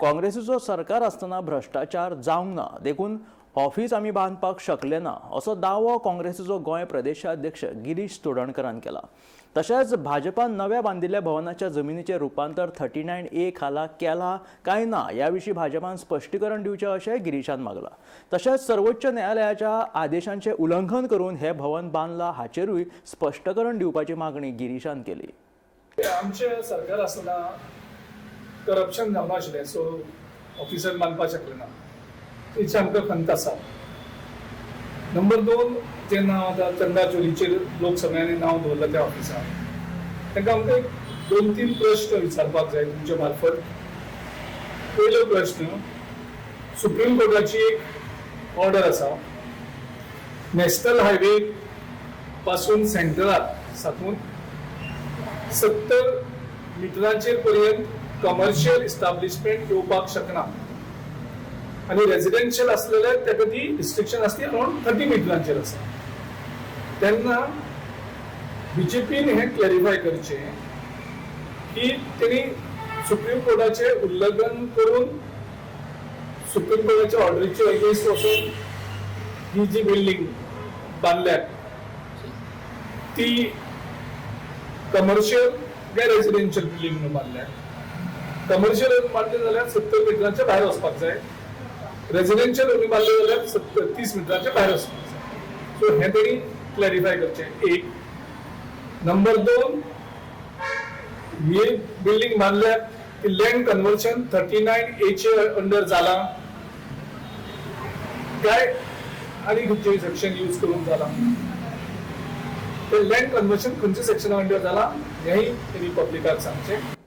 काँग्रेसीचो सरकार आसतना भ्रश्टाचार जावंक ना, देखून ऑफिस आमी बांदपाक शकले ना, असो दावो काँग्रेसीचो गोंय प्रदेशाध्यक्ष गिरीश चोडणकरान केला. तशेंच भाजपान नव्या बांदिल्ल्या भवनाच्या जमिनीचें रुपांतर 39A खाला केला काय ना ह्या विशीं भाजपान स्पश्टीकरण दिवचें अशें गिरीशान मागलां. तशेंच सर्वोच्च न्यायालयाच्या आदेशांचें उल्लंघन करून हें भवन बांदलां हाचेरूय स्पश्टीकरण दिवपाची मागणी गिरीशान केली. आमचें सरकार आसतना करप्शन जावनाशिल्लें, सो ऑफिसर बांदपाक शकले ना, तेची आमकां खंत आसा. नंबर दोन, जें नांव आतां चंदा चोरीचेर लोक सगळ्यांनी नांव दवरलां त्या ऑफिसाक, तांकां आमकां एक दोन तीन प्रश्न विचारपाक जाय तुमच्या मार्फत. पयलो प्रश्न, सुप्रीम कोर्टाची एक ऑर्डर आसा, नॅशनल हायवे पासून सेंट्रलाक साकून 70 मिटरांचेर पर्यंत कमर्शियल इस्टाब्लिशमेंट येवपाक शकना आनी रेजिडेन्शियल आसलेले ताका ती रिस्ट्रिक्शन आसती अरावंड 30 मिटरांचेर आसा. तेन्ना बीजेपीन हें क्लॅरिफाय करचें की तेणी सुप्रीम कोर्टाचें उल्लंघन करून सुप्रीम कोर्टाच्या ऑर्डरीचे अगेन्स्ट वचून ही जी बिल्डींग बांदल्या ती कमर्शियल काय रेजिडेन्शियल बिल्डींग म्हणून बांदल्या. कमर्शियल बांदले जाल्यार 70 मिटरांच्या भायर वचपाक जाय, रेजिडेन्शियल म्हणून बांदले जाल्यार 30 मिटरांच्या भायर वचपाक जाय. सो हें तेणी क्लॅरिफाय करचें एक. नंबर दोन, ही बिल्डींग बांदल्या ती लँड कन्वर्शन 39Aचे अंडर जाला काय आनी खंयचे सेक्शन यूज करून जाला, ते लँड कन्वर्शन खंयच्या सेक्शना अंडर जाला हेंय तेणी पब्लिकाक सांगचें.